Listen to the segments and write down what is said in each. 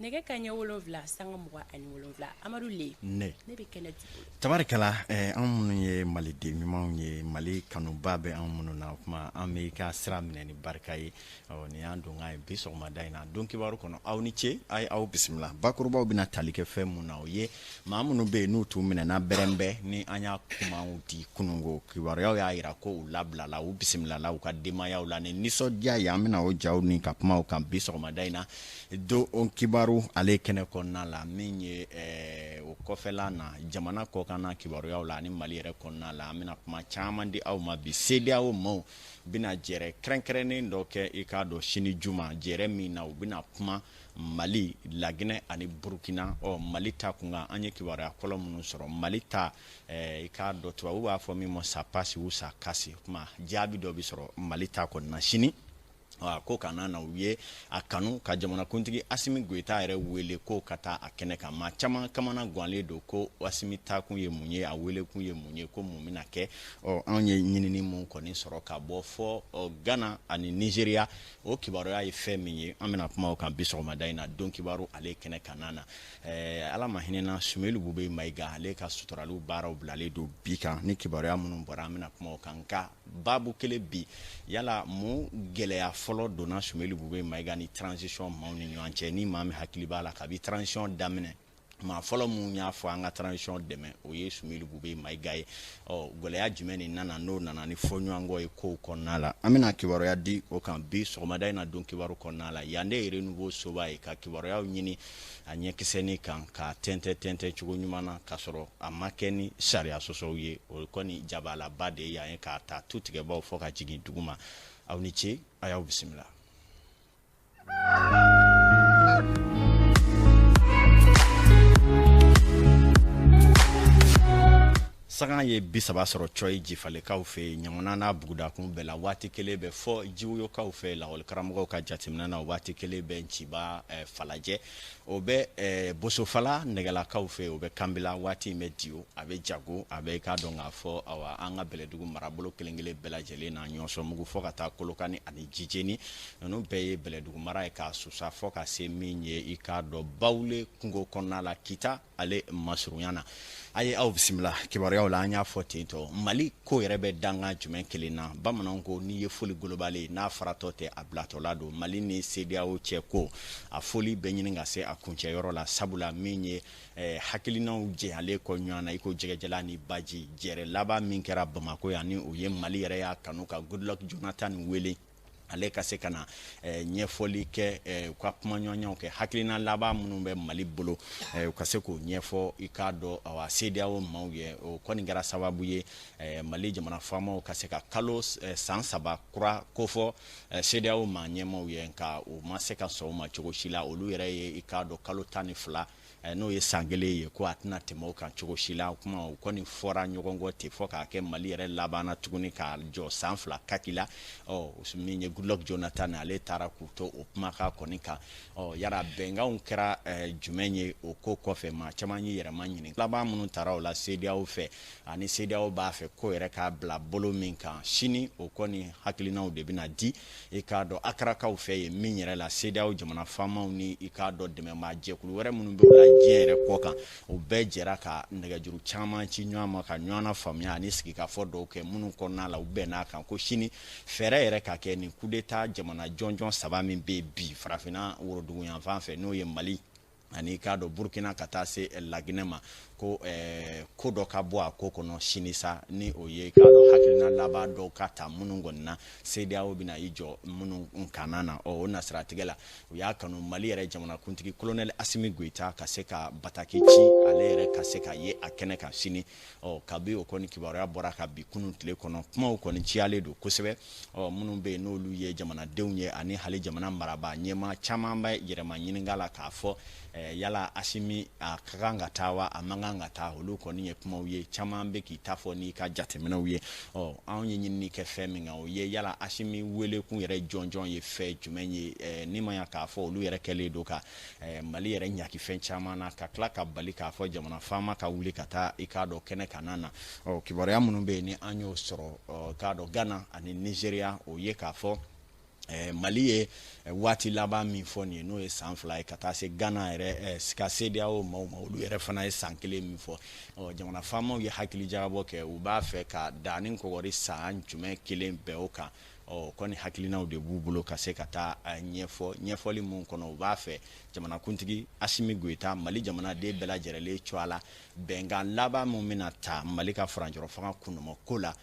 Nɛgɛ kanɲɛ 7 sanga 27, Amadu Le. Ne. Ne bɛ kɛnɛ di bolo. Tabarikala, anw minnu ye maliden ɲumanw ye, Mali kanuba bɛ anw minnu na, o tuma an bɛ ka sira minɛ ni barika ye. Ɔ, nin y'an donkan ye bi sɔgɔmada in na don kibaru kɔnɔ. Aw ni ce, a ye aw bisimila. Bakurubaw bɛna tali kɛ fɛn mun na, o ye maa minnu bɛ yen n'u tun minɛna bɛrɛnbɛn ni an y'a kumaw di kununko, kibaruyaw y'a jira ko u labilala, u bisimilala u ka denbayaw la ni nisɔndiya ye. An bɛna o jaw ni ka kumaw kan bi sɔgɔmada in na don kibaru ale kɛnɛ kɔnɔna la. Min ye o kɔfɛla na, jamana kɔkanna kibaruyaw la ani Mali yɛrɛ kɔnɔna la, an bɛna kuma caman di aw ma bi. CEDEAO maaw bɛna jɛrɛ kɛrɛnkɛrɛnnen dɔ kɛ, i k'a dɔn, sini juma, jɛrɛ min na u bɛna kuma Mali, Laginɛ ani Burukina. Ɔ, Mali ta kunkan, an ye kibaruya fɔlɔ minnu sɔrɔ Mali ta, i k'a dɔn, tubabu b'a fɔ min ma "ça passe ou ça casse", kuma jaabi dɔ bɛ sɔrɔ Mali ta kɔnɔna na sini. Ko kana na, u ye a kanu ka jamanakuntigi Asimi Goyita yɛrɛ wele ko ka taa a kɛnɛ kan. Maa caman kamana ganlen don ko Asimi taakun ye mun ye, a welekun ye mun ye, ko mun bɛna kɛ? Ɔ, anw ye ɲinini mun kɔni sɔrɔ ka bɔ fɔ Gana ani Nizeriya, o kibaruya ye fɛn min ye, an bɛna kuma o kan bi sɔgɔmada in na don kibaru ale kɛnɛ kan na. Ala ma hinɛna Sumelu Bube Mayiga, ale ka suturaliw baaraw bilalen don bi kan. Ni kibaruya minnu bɔra, an bɛna kuma o kan. Nka baabu kelen bi, yala mun gɛlɛya fɔlɔ donna Sumelu Bube Mayiga ni transition maaw ni ɲɔgɔn cɛ? Ni maa min hakili b'a la, kabi transition daminɛ, maa fɔlɔ mun y'a fɔ an ka transition dɛmɛ, o ye Sumelu Bube Mayiga ye. Ɔ, gɛlɛya jumɛn de nana n'o nana ni fɔɲɔgɔnkɔ ye kow kɔnɔna la? An bɛna kibaruya di o kan bi sɔgɔmada in na don kibaru kɔnɔna la. Yan de ye Renouveau soba ye ka kibaruyaw ɲini a ɲɛkisɛnin kan ka tɛntɛn tɛntɛn cogo ɲuman na, k'a sɔrɔ a ma kɛ ni sariya sɔsɔw ye. O kɔni jabalaba de ye yan ye, k'a ta tu tigɛbaw fɔ ka jigin dugu ma. Aw ni ce, a y'aw bisimila. Sagan ye 30 sɔrɔ cɔyi Jifalekaw fɛ yen, Ɲamana n'a bugudakun bɛɛ la. Waati kelen bɛ fɔ Jiwoyokaw fɛ, lakɔlikaramɔgɔw ka jateminɛ na, waati kelen bɛ Nciba Falajɛ, o bɛ Bosofala Nɛgɛlakaw fɛ, o bɛ Kanbila, waati in bɛ Diyo, a bɛ Jago, a bɛ k'a dɔn k'a fɔ awa an ka Bɛlɛdugu marabolo kelen kelen bɛɛ lajɛlen na, Ɲɔsɔmugu fɔ ka taa Kolokani ani Jijeni, ninnu bɛɛ ye Bɛlɛdugu mara ye, k'a susa fɔ ka se min ye, i k'a dɔn, Bawule kungo kɔnɔna la, Kita ale masurunya na. A ye aw bisimila kibaruyaw la. An y'a fɔ ten tɔ, Mali ko yɛrɛ bɛ danga jumɛn kelen na? Bamananw ko n'i ye foli golobalen n'a faratɔ tɛ, a bilatɔla don. Mali ni CEDEAO cɛ ko a foli bɛ ɲini ka se a kuncɛyɔrɔ la, sabula min ye hakilinaw jɛyalen kɔ ɲɔgɔn na i ko jɛgɛjalan ni baji, jɛrɛ laban min kɛra Bamakɔ yan, ni o ye Mali yɛrɛ y'a kanu ka Goodluck Jonathan wele, ale ka se ka na ɲɛfɔli kɛ, u ka kumaɲɔgɔnyaw kɛ, hakilina laban minnu bɛ Mali bolo, u ka se k'o ɲɛfɔ, i k'a dɔn, awa CEDEAO maaw ye. O kɔni kɛra sababu ye Mali jamana faamaw ka se ka kalo san 3 kura kofɔ CEDEAO maa ɲɛmaaw ye, nka u ma se ka sɔn o ma cogo si la. Olu yɛrɛ ye, i k'a dɔn, kalo 12, n'o ye san kelen ye, ko a tɛna tɛmɛ o kan cogo si la. O kuma o kɔni fɔra ɲɔgɔn kɔ ten fɔ k'a kɛ Mali yɛrɛ labanna tuguni k'a jɔ san 2 kaki la. Ɔ, min ye Goodluck Jonathan, ale taara k'u to o kumakan kɔni kan. Ɔ, yala bɛnkanw kɛra jumɛn ye o ko kɔfɛ? Maa caman y'i yɛrɛma ɲini laban minnu taara o la CEDEAO fɛ, ani CEDEAO b'a fɛ ko yɛrɛ k'a bila bolo min kan sini, o kɔni hakilinaw de bɛna di, i k'a dɔn, Akarakaw fɛ yen. Min yɛrɛ la, CEDEAO jamana faamaw ni, i k'a dɔn, dɛmɛbaa jɛkulu wɛrɛ minnu bɛ la diɲɛ yɛrɛ kɔ kan, o bɛɛ jɛra ka nɛgɛjuru caman ci ɲɔgɔn ma ka ɲɔgɔn na faamuya ani sigikafɔ dɔw kɛ, minnu kɔnɔna la u bɛnn'a kan ko sini fɛɛrɛ yɛrɛ ka kɛ nin coup d'état jamana jɔnjɔn saba min bɛ bi farafinna worodugu yanfan fɛ, n'o ye Mali ani k'a dɔn Burukina ka taa se Laginɛ ma, ko ko dɔ ka bɔ a ko kɔnɔ sini sa, ni o ye k'a dɔn hakilina laban dɔw ka ta minnu kɔni na CEDEAO bɛna i jɔ minnu kanna na. Ɔ, o nasiratigɛ la, u y'a kanu Mali yɛrɛ jamanakuntigi colonel Asimi Goyita ka se ka bataki ci, ale yɛrɛ ka se ka ye a kɛnɛ kan sini. Ɔ, kabi o kɔni kibaruya bɔra ka bi kunun tile kɔnɔ, kumaw kɔni ciyalen don kosɛbɛ. Ɔ, minnu bɛ yen n'olu ye jamanadenw ye ani hali jamana marabaa ɲɛmaa caman bɛ yɛrɛma ɲininka la k'a fɔ yala Asimi a ka kan ka taa wa, a man kan ka taa? Olu kɔni ye kumaw ye, caman bɛ k'i ta fɔ n'i ka jateminɛw ye. Ɔ, anw ye ɲinini kɛ fɛn min kan, o ye yala Asimi welekun yɛrɛ jɔnjɔn ye fɛn jumɛn ye, ni ma ya k'a fɔ olu yɛrɛ kɛlen don ka Mali yɛrɛ ɲaki fɛn caman na, ka tila ka bali k'a fɔ jamana faama ka wuli ka taa, i k'a dɔn, kɛnɛ kan na. Ɔ, kibaruya minnu bɛ yen ni an y'o sɔrɔ, k'a dɔn, Gana ani Nizeriya, o ye k'a fɔ Mali ye waati laban min fɔ nin ye, n'o ye san 2 ye, ka taa se Ghana yɛrɛ ka CEDEAO maaw ma, olu yɛrɛ fana ye san 1 min fɔ. Ɔ, jamana faamaw ye hakili jagabɔ kɛ, u b'a fɛ ka danni kɔgɔri san jumɛn kelen bɛn o kan. Ɔ, kɔni hakilinaw de b'u bolo ka se ka taa ɲɛfɔ, ɲɛfɔli mun kɔnɔ, u b'a fɛ jamanakuntigi Asimi Goyita, Mali jamanaden bɛɛ lajɛlen cogoya la, bɛnkan laban min bɛna ta Mali ka furancɛrɔ fanga kunnama ko la,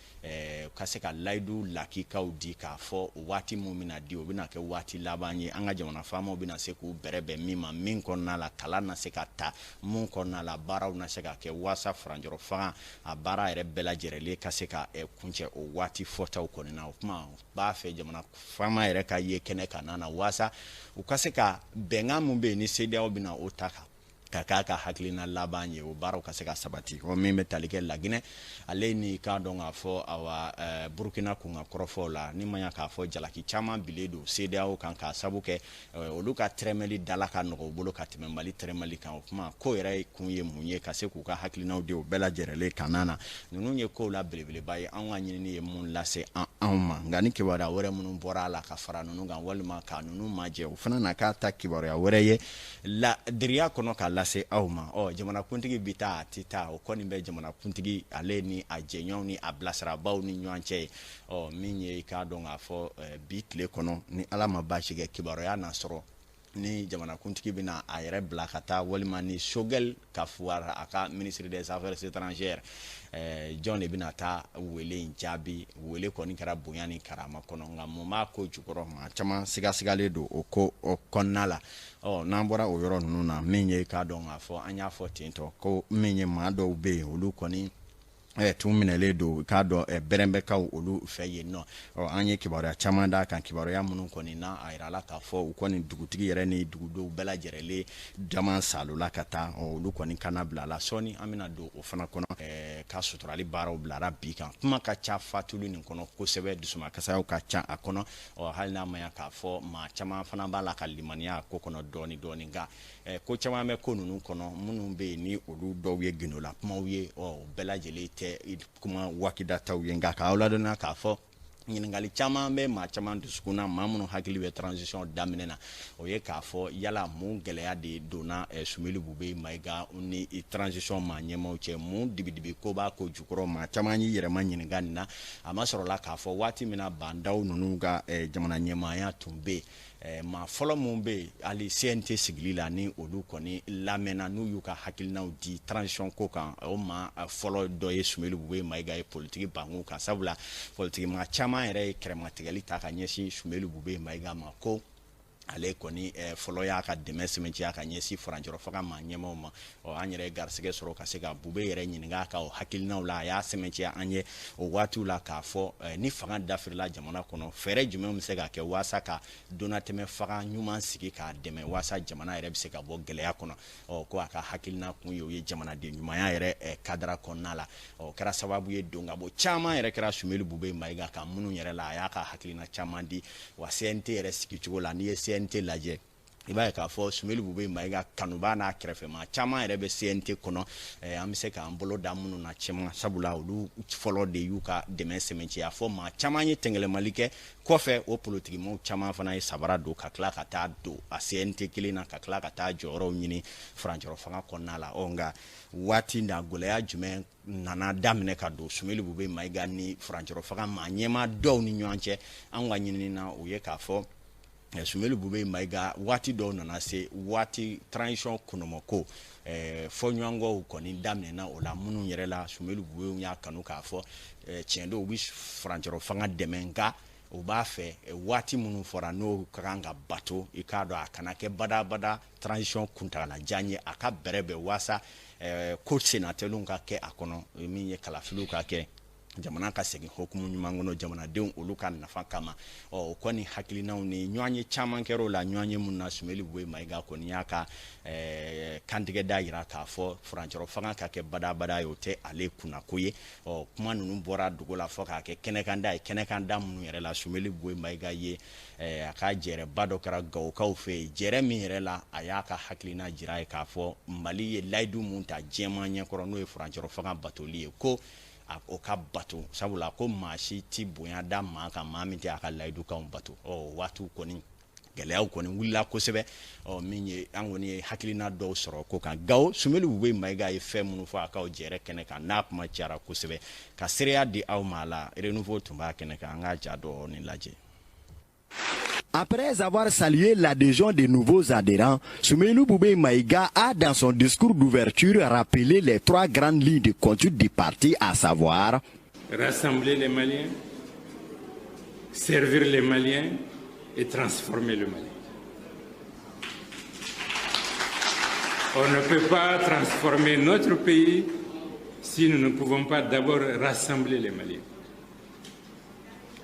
ka se ka layidu lakikaw di k'a fɔ waati min bɛna di, o bɛna kɛ waati laban ye an ka jamana faamaw bɛna se k'u bɛrɛbɛn min ma, min kɔnɔna la kalan na se ka ta, mun kɔnɔna la baaraw na se ka kɛ waasa furancɛrɔ fanga a baara yɛrɛ bɛɛ lajɛlen ka se ka kuncɛ o waati fɔtaw kɔni na. O kuma b'a fɛ jamana faama yɛrɛ ka ye kɛnɛ kan na waasa u ka se ka bɛnkan min bɛ yen ni CEDEAO bɛna o ta ka k'a ka hakilina laban ye, o baaraw ka se ka sabati. O min bɛ tali kɛ Laginɛ ale ni k'a dɔn k'a fɔ awa Burukina kunka kɔrɔfɔw la, ni ma ɲa k'a fɔ jalaki caman bilen don CEDEAO kan k'a sabu kɛ olu ka tɛrɛmɛli dala ka nɔgɔ u bolo ka tɛmɛ Mali tɛrɛmɛli kan. O kuma ko yɛrɛ kun ye mun ye, ka se k'u ka hakilinaw di o bɛɛ lajɛlen kan na. Ninnu ye kow la belebeleba ye, anw ka ɲinini ye mun lase anw ma. Nka ni kibaruya wɛrɛ minnu bɔra a la ka fara ninnu kan walima ka ninnu majɛ, o fana na k'a ta kibaruya wɛrɛ ye ladiriya kɔnɔ ka lase aw ma. Ɔ, jamanakuntigi bi taa, a tɛ taa, o kɔni bɛ jamanakuntigi ale ni a jɛɲɔgɔnw ni a bilasirabaw ni ɲɔgɔn cɛ ye. Ɔ, min ye i k'a dɔn k'a fɔ bi tile kɔnɔ, ni Ala ma baasi kɛ, kibaruya na sɔrɔ ni jamanakuntigi bɛna a yɛrɛ bila ka taa, walima ni Choguel ka fuwara a ka ministre des Affaires étrangères jɔn de bɛna taa wele in jaabi. Wele kɔni kɛra bonya ni karama kɔnɔ, nka mun b'a ko jukɔrɔ, maa caman sigasigalen don o ko o kɔnɔna la. Ɔ, n'an bɔra o yɔrɔ ninnu na, min ye k'a dɔn k'a fɔ an y'a fɔ ten tɔ ko min ye maa dɔw bɛ yen, olu kɔni tun minɛlen don k'a dɔn bɛrɛnbɛkaw olu fɛ yen nɔ. Ɔ, an ye kibaruya caman d'a kan, kibaruya minnu kɔni na a yirala k'a fɔ u kɔni dugutigi yɛrɛ ni dugudenw bɛɛ lajɛlen jama salola ka taa. Ɔ, olu kɔni kana bila la, sɔɔni an bɛna don o fana kɔnɔ. Ka suturali baaraw bilara bi kan, kuma ka ca fatuli nin kɔnɔ kosɛbɛ, dusumakasayaw ka ca a kɔnɔ. Ɔ, hali n'a ma ɲa k'a fɔ maa caman fana b'a la ka limaniya a ko kɔnɔ dɔɔni dɔɔni, nka ko caman bɛ ko ninnu kɔnɔ minnu bɛ yen ni olu dɔw ye gindola kumaw ye. Ɔ, bɛɛ lajɛlen tɛ kuma wakidataw ye, nka k'aw ladɔnniya k'a fɔ ɲininkali caman bɛ maa caman dusukun na, maa minnu hakili bɛ transition daminɛ na, o ye k'a fɔ yala mun gɛlɛya de donna Soumeylou Boubèye Maïga ni transition maa ɲɛmaaw cɛ, mun dibidibi ko b'a ko jukɔrɔ. Maa caman y'i yɛrɛ ma ɲininka nin na. A ma sɔrɔ la k'a fɔ waati min na Bah N'Daw ninnu ka jamana ɲɛmaaya tun bɛ yen, maa fɔlɔ mun bɛ yen hali CNT sigili la ni olu kɔni lamɛnna, n'u y'u ka hakilinaw di transition ko kan, o maa fɔlɔ dɔ ye Soumeylou Boubèye Maïga ye politiki bangun kan. Sabula politiki maa caman yɛrɛ ye kɛrɛmatigɛli ta ka ɲɛsin Soumeylou Boubèye Maïga ma, ko ale kɔni fɔlɔ y'a ka dɛmɛ sɛmɛntiya ka ɲɛsin furancɛrɔ fanga maa ɲɛmaaw ma. Ɔ, an yɛrɛ ye garisɛgɛ sɔrɔ ka se ka Boubèye yɛrɛ ɲininka a ka o hakilinaw la. A y'a sɛmɛntiya an ye o waatiw la k'a fɔ ni fanga dafirila jamana kɔnɔ, fɛɛrɛ jumɛn bɛ se ka kɛ waasa ka donnatɛmɛ fanga ɲuman sigi k'a dɛmɛ waasa jamana yɛrɛ bɛ se ka bɔ gɛlɛya kɔnɔ. Ɔ, ko a ka hakilina kun ye o ye jamanaden ɲumanya yɛrɛ kadara kɔnɔna la. Ɔ, kɛra sababu ye don ka bɔ caman yɛrɛ kɛra Soumeylou Boubèye Maïga kan, minnu yɛrɛ la a y'a ka hakilina caman di. Wa CNT yɛrɛ sigicogo la, n'i ye CNT lajɛ, i b'a ye k'a fɔ Soumeylou Boubèye Maïga kanubaa n'a kɛrɛfɛmaa caman yɛrɛ bɛ CNT kɔnɔ, an bɛ se k'an bolo da minnu na cɛman, sabula olu fɔlɔ de y'u ka dɛmɛ sɛmɛntiya. Fɔ maa caman ye tɛngɛlɛmali kɛ kɔfɛ, o politikimaw caman fana ye sabara don ka tila ka taa don a CNT kelen na, ka tila ka taa jɔyɔrɔw ɲini furancɛrɔ fanga kɔnɔna la. Ɔ, nka waati na gɛlɛya jumɛn nana daminɛ ka don Soumeylou Boubèye Maïga ni furancɛrɔ fanga maa ɲɛmaa dɔw ni ɲɔgɔn cɛ? Anw ka ɲinini na, o ye k'a fɔ Soumeylou Boubèye Maïga waati dɔw nana se waati transition kɔnɔmɔko fɔɲɔgɔnkɔw kɔni daminɛna o la, minnu yɛrɛ la Soumeylou Boubèye y'a kanu k'a fɔ tiɲɛ don, u bɛ furancɛrɔ fanga dɛmɛ, nka u b'a fɛ waati minnu fɔra n'o ka kan ka bato, i k'a dɔn a kana kɛ badabada transition kuntagalajan ye, a ka bɛrɛ bɛn waasa ko senatɛliw ka kɛ a kɔnɔ, min ye kalafiliw ka kɛ, jamana ka segin hokumu ɲuman kɔnɔ, jamanadenw olu ka nafa kama. Ɔ, o kɔni hakilinaw ni ɲɔgɔn ye caman kɛra o la, ɲɔgɔn ye mun na Soumeylou Boubèye Maïga kɔni y'a ka kantigɛ da yira k'a fɔ furancɛrɔ fanga ka kɛ badabada ye, o tɛ ale kunnako ye. Ɔ, kuma ninnu bɔra dogo la fɔ k'a kɛ kɛnɛkanda ye, kɛnɛkanda minnu yɛrɛ la Soumeylou Boubèye Maïga ye a ka jɛrɛba dɔ kɛra Gawokaw fɛ yen, jɛrɛ min yɛrɛ la a y'a ka hakilina jira ye k'a fɔ Mali ye layidu mun ta diɲɛmaa ɲɛkɔrɔ, n'o ye furancɛrɔ fanga batoli ye, ko o ka bato, sabula ko maa si ti bonya da maa kan maa min tɛ a ka layidukanw bato. Ɔ waatiw kɔni gɛlɛyaw kɔni wulila kosɛbɛ. Ɔ min ye an kɔni ye hakilina dɔw sɔrɔ ko kan Gawo, Soumeylou Boubèye Maïga ye fɛn minnu fɔ a k'aw jɛrɛ kɛnɛ kan n'a kuma cayara kosɛbɛ, ka seereya di aw ma a la. Renouveau tun b'a kɛnɛ kan, an k'a ja dɔɔni lajɛ. Après avoir salué l'adhésion des nouveaux adhérents, Soumeylou Boubèye Maïga a, dans son discours d'ouverture, rappelé les trois grandes lignes de conduite du parti, à savoir rassembler les Maliens, servir les Maliens et transformer le Mali. On ne peut pas transformer notre pays si nous ne pouvons pas d'abord rassembler les Maliens.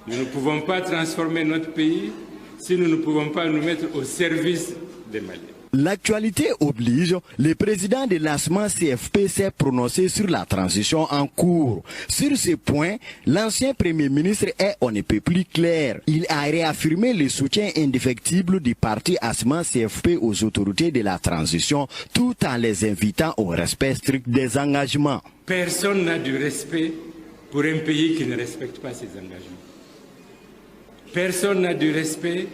Nous ne pouvons pas transformer notre pays si nous ne pouvons pas nous mettre au service des Maliens. L'actualité oblige, le président de l'ASMA CFP s'est prononcé sur la transition en cours. Sur ce point, l'ancien premier ministre est on ne peut plus clair. Il a réaffirmé le soutien indéfectible du parti ASMA CFP aux autorités de la transition, tout en les invitant au respect strict des engagements. Personne n'a du respect pour un pays qui ne respecte pas ses engagements. Personne n'a du respect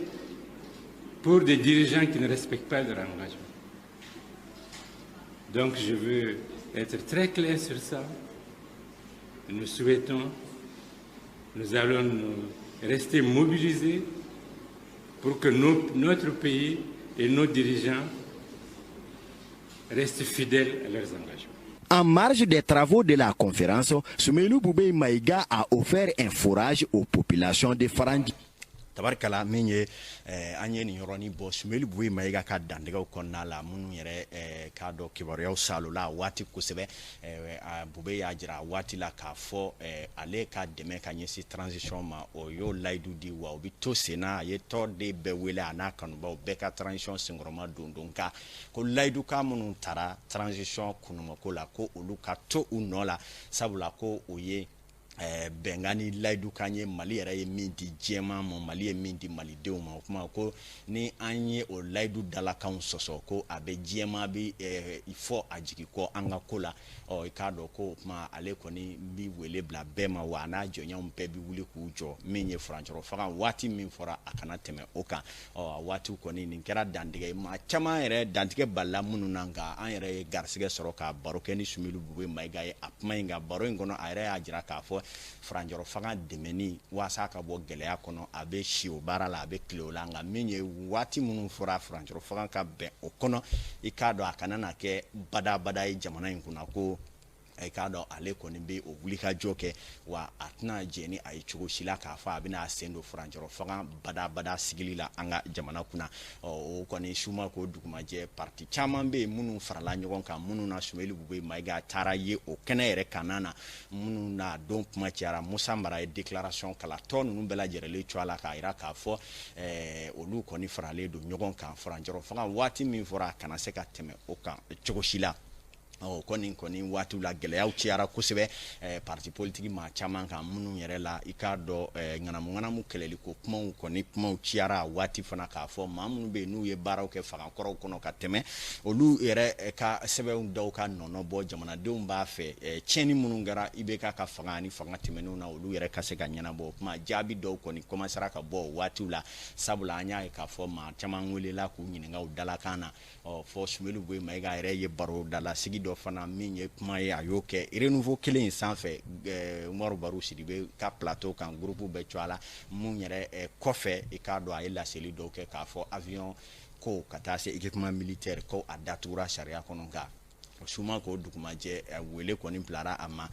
pour des dirigeants qui ne respectent pas leur engagement. Donc je veux être très clair sur ça. Nous souhaitons, nous allons nous rester mobilisés pour que notre pays et nos dirigeants restent fidèles à leurs engagements. En marge des travaux de la conférence, Soumeylou Boubèye Maïga a offert un forage aux populations de Farandji. Tabarikala, min ye an ye nin yɔrɔnin bɔ Soumeylou Boubèye Maïga ka dantigɛw kɔnɔna la, minnu yɛrɛ k'a dɔn kibaruyaw salola a waati kosɛbɛ. Boubèye y'a jira a waati la k'a fɔ ale ka dɛmɛ ka ɲɛsin transition ma, o y'o layidu di, wa o bɛ to sen na. A ye tɔnden bɛɛ wele a n'a kanubaw bɛɛ ka transition senkɔrɔma don don nka ko layidukan minnu tara transition kunumako la, ko olu ka to u nɔ la, sabula ko o ye bɛnkan ni layidukan ye Mali yɛrɛ ye min di diɲɛmaa ma, Mali ye min di malidenw ma. O kuma ko ni an ye o layidu dalakanw sɔsɔ, ko a bɛ diɲɛmaa bɛ fɔ a jigi kɔ an ka ko la. Ɔ i k'a dɔn ko o kuma ale kɔni bi wele bila bɛɛ ma, wa a n'a jɔnɲɔgɔnw bɛɛ bi wuli k'u jɔ min ye furancɛrɔ fanga waati min fɔra, a kana tɛmɛ o kan. Ɔ a waatiw kɔni nin kɛra dantigɛ ye, maa caman yɛrɛ dantigɛ balila minnu na, nka an yɛrɛ ye garisigɛ sɔrɔ ka baro kɛ ni Soumeylou Boubèye Maïga ye a kuma in kan. Baro in kɔnɔ, a yɛrɛ y'a jira k'a fɔ furancɛrɔ fanga dɛmɛni waasa ka bɔ gɛlɛya kɔnɔ, a bɛ si o baara la, a bɛ tile o la, nka min ye waati minnu fɔra furancɛrɔ fanga ka bɛn o kɔnɔ, i k'a dɔn a kana na kɛ badabada ye jamana in kunna, ko i k'a dɔn ale kɔni bɛ o wulikajɔ kɛ, wa a tɛna jɛn ni a ye cogo si la k'a fɔ a bɛna a sen don furancɛrɔ fanga badabada sigili la an ka jamana kunna. Ɔ o kɔni suma ko dugumajɛ, parti caman bɛ yen minnu farala ɲɔgɔn kan, minnu na Soumeylou Boubèye Maïga taara ye o kɛnɛ yɛrɛ kanna na, minnu na don kuma cayara. Musa Mara ye déclaration kala tɔ ninnu bɛɛ lajɛlen cogoya la k'a jira k'a fɔ olu kɔni faralen don ɲɔgɔn kan furancɛrɔ fanga waati min fɔra, a kana se ka tɛmɛ o kan cogo si la. Ɔ kɔni waatiw la gɛlɛyaw cayara kosɛbɛ parti politique maa caman kan, minnu yɛrɛ la i k'a dɔn ŋanamu ŋanamu kɛlɛli ko kumaw kɔni kumaw cayara a waati fana, k'a fɔ maa minnu bɛ yen n'u ye baaraw kɛ fangakɔrɔw kɔnɔ ka tɛmɛ, olu yɛrɛ ka sɛbɛnw dɔw ka nɔnɔ bɔ. Jamanadenw b'a fɛ tiɲɛni minnu kɛra IBK ka fanga ani fanga tɛmɛnenw na, olu yɛrɛ ka se ka ɲɛnabɔ. O kuma jaabi dɔw kɔni commencera ka bɔ o waatiw la, sabula an y'a ye k'a fɔ maa caman welela k'u ɲininka u dalakan na. Ɔ fɔ Soumeylou Boubèye Maïga yɛrɛ ye baro dalasigi dɔ fana min ye kuma ye, a y'o kɛ Renouveau kelen in sanfɛ, Umaru Baru Sidibe ka plateau kan, groupe bɛɛ cogoya la. Mun yɛrɛ kɔfɛ, i k'a dɔn a ye laseli dɔw kɛ k'a fɔ avion ko ka taa se équipement militaire ko a datugura sariya kɔnɔ, nka suma k'o dugumajɛ, wele kɔni bilara a ma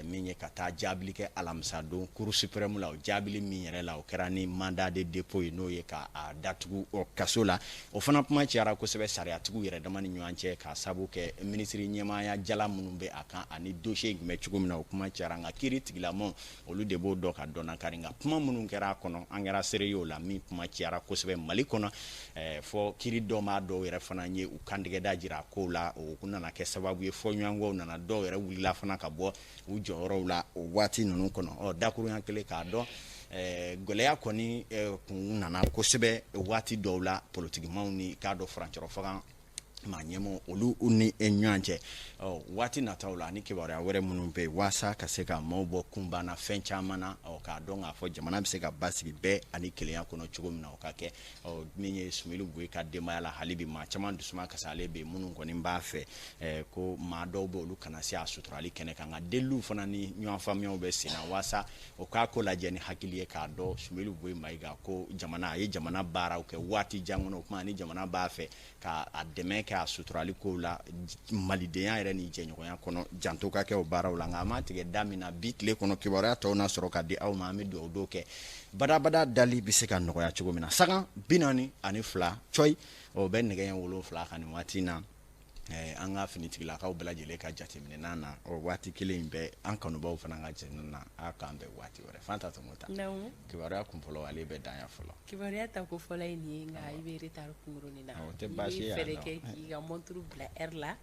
min ye ka taa jaabili kɛ alamisa don Cour suprême la. O jaabili min yɛrɛ la, o kɛra ni mandat de dépôt ye, n'o ye ka a datugu o kaso la. O fana kuma cayara kosɛbɛ sariyatigiw yɛrɛ dama ni ɲɔgɔn cɛ, k'a sabu kɛ minisiri ɲɛmaaya jala minnu bɛ a kan ani dossier in tun bɛ cogo min na, o kuma cayara. Nka kiiri tigilamɔgɔw olu de b'o dɔn ka dɔn kari, nka kuma minnu kɛra a kɔnɔ, an kɛra seere ye o la min kuma cayara kosɛbɛ Mali kɔnɔ, fɔ kiiri dɔnbaa dɔw yɛrɛ fana ye u kantigɛda jira a kow la. O nana kɛ sababu ye fɔɲɔgɔnkɔw nana, dɔw yɛrɛ wulila fana ka bɔ u jɔyɔrɔw la o waati ninnu kɔnɔ. Ɔ dakurunya kelen k'a dɔn gɛlɛya kɔni kun nana kosɛbɛ waati dɔw la politikimaw ni k'a dɔn furancɛrɔ fanga Maa ɲɛmɔgɔ olu ni ɲɔgɔn cɛ. Ɔ, waati nataw la ani kibaruya wɛrɛ minnu bɛ yen waasa ka se ka maaw bɔ kunbanna fɛn caman na, ɔ, k'a dɔn k'a fɔ jamana bɛ se ka basigi bɛɛ ani kelenya kɔnɔ cogo min na, o ka kɛ. Ɔ, min ye Sumeyilu Buye ka denbaya la, hali bi maa caman dusuma kasalen bɛ yen, minnu kɔni b'a fɛ ko maa dɔw bɛ olu kana se a suturali kɛnɛ kan. Nka deliliw fana ni ɲɔgɔn faamuyaw bɛ sen na waasa o k'a ko lajɛ ni hakili ye, k'a dɔn Sumeyilu Buye Mayiga ko jamana a ye jamana baaraw kɛ waati jan kɔnɔ. O kuma ni jamana b'a fɛ ka a dɛmɛ kɛ a suturali kow la, malidenya yɛrɛ ni jɛɲɔgɔnya kɔnɔ, janto ka kɛ o baaraw la. Nka a ma tigɛ da min na bi tile kɔnɔ, kibaruya tɔw na sɔrɔ ka di aw ma. An bɛ dugawu don kɛ badabada dali bɛ se ka nɔgɔya cogo min na. Sagan 42 cɔyi, o bɛ nɛgɛ ɲɛ 7 kan nin waati in na. An ka finitigilakaw bɛɛ lajɛlen ka jateminɛ na, o waati kelen in bɛɛ an kanubaw fana ka jateminɛ na. A k'an bɛn waati wɛrɛ. Fanta Tɔmɔ ta kibaruya kun fɔlɔ, ale bɛ dan yan fɔlɔ. Kibaruya ta ko fɔlɔ ye nin ye, nka i bɛ retard kunkurunin na. O tɛ baasi ye. I bɛ fɛɛrɛ kɛ k'i ka montre bila heure la,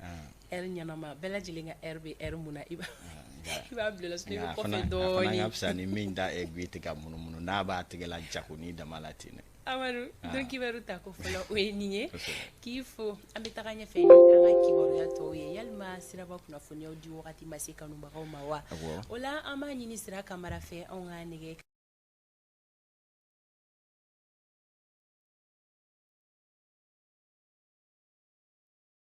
heure ɲɛnama. Bɛɛ lajɛlen ka heure bɛ heure mun na, i b'a bila o la, sinon i bɛ kɔfɛ dɔɔnin. A fana ka fisa ni min da aiguille tɛ ka munumunu n'a b'a tɛgɛ la jago ni dama la ten dɛ. Amadu, don kibaru ta ko fɔlɔ o ye nin ye. K'i fo. An bɛ taga ɲɛfɛ ni an ka kibaruya tɔw ye. Yalima siraba kunnafoniyaw di wagati ma se kanubagaw ma wa? O la an b'a ɲini Sira Kamara fɛ, anw ka nɛgɛ